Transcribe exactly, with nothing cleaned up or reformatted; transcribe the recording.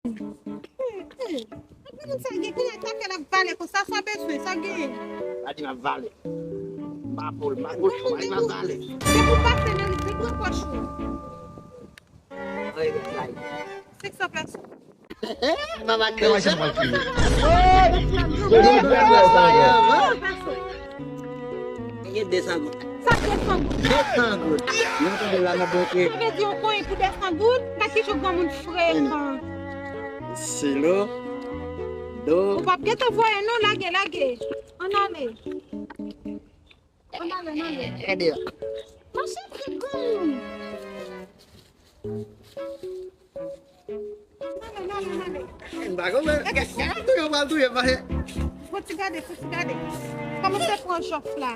Moun sa gen kounye a ta fè l ap vale konsa, sa bezwen, sa genyen. Pa di m ap vale. M pa pou l, m pa pou l, pa di m ap vale. Se pou pase nan li, li pran pòch ou. Senk san pèsòn. Mama Christian. Gen de san goud. Sa de san goud. De san goud. Mwen tande la nan bank. Sa vle di yon konyen pou de san goud? Gad ki jan granmoun frekan. Silo. Do. Ou p ap gentan voye non, lage, lage. Ann ale. Ann ale, ann ale. Ede. Mache vit granmoun. Ann ale, ann ale, ann ale. M pa konprann. Gade, gade, touye, w pral touye, mache. Fò ti gade, fò ti gade. Kòman se pran jòf la?